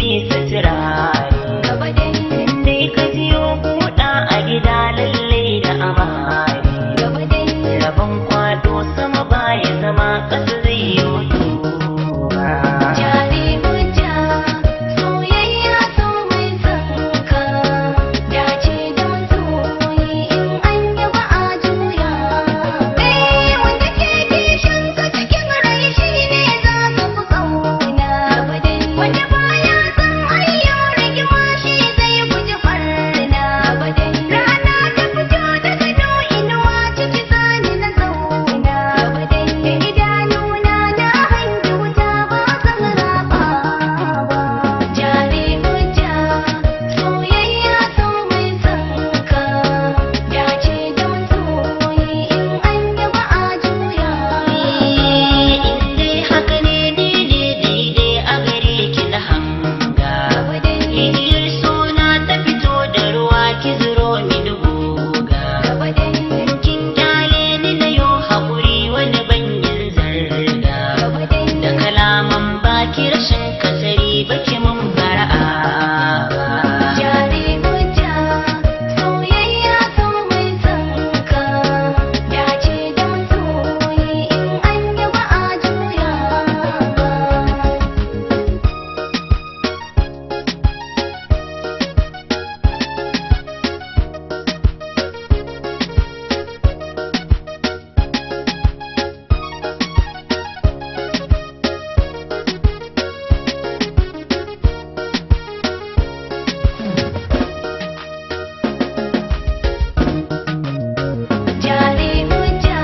fesa turare. Gaba dai. Dai ka jiyo buɗa a gida lalle da amare. Gaba dai. Rabon kwado sama baya zama ƙasa zai yi tura. Jari hujja, soyayya so mai sanka, dace da masoyi in an yi ba a juya. Eh, wanda ke kishin ka cikin rai shi ne za ka fi kauna. Wanda baya son ayyo rigima shi zai guji barna. Rana ta fito daga inuwa ciki zani na zauna. Da idanuna na hangi wuta ba zan raba ba. Jari hujja, soyayya so mai sanka, dace da masoyi in an yi ba a juya. In dai haka ne ni ne daidai a gare ki na hanga. Igiyar sona ta fito da ruwa ki zuro mini guga. Kin kyale ni na yo haƙuri wani banyin zarga. Da kalaman baki rashin kasari baki mun fara'a ba. Jari hujja, soyayya so mai sanka, dace da masoyi in an yi ba a juya ba. Jari hujja,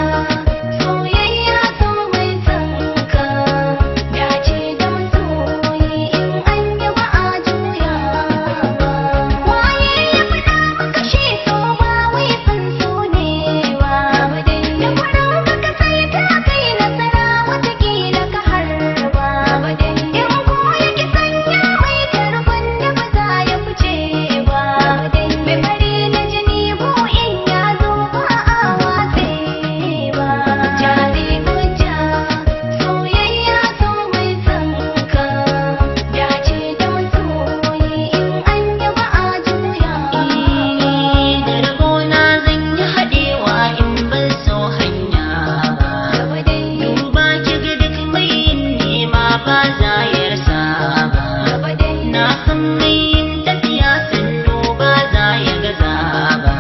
soyayya so mai sanka, dace da masoyi in an yi ba a juya ba. Waye ya faɗa maka shi so ba wai san so ne ba. Da kwaron ka sai ta kai nasara watakila ka harba. In ko yake sanya mai tarkon da ba za ya fice ba. Mai fari na jini ko in ya zo ba a watse ba. Jari hujja, soyayya so mai sanka, dace da masoyi in an yi ba a juya. Da rabona zan yi haɗewa in ban so hanya ba. Gaba dai. Duba ki ga duk mai yin nema ba za ya rasa ba. Gaba dai. Na san mai yin tafiya sannu ba za ya gaza ba.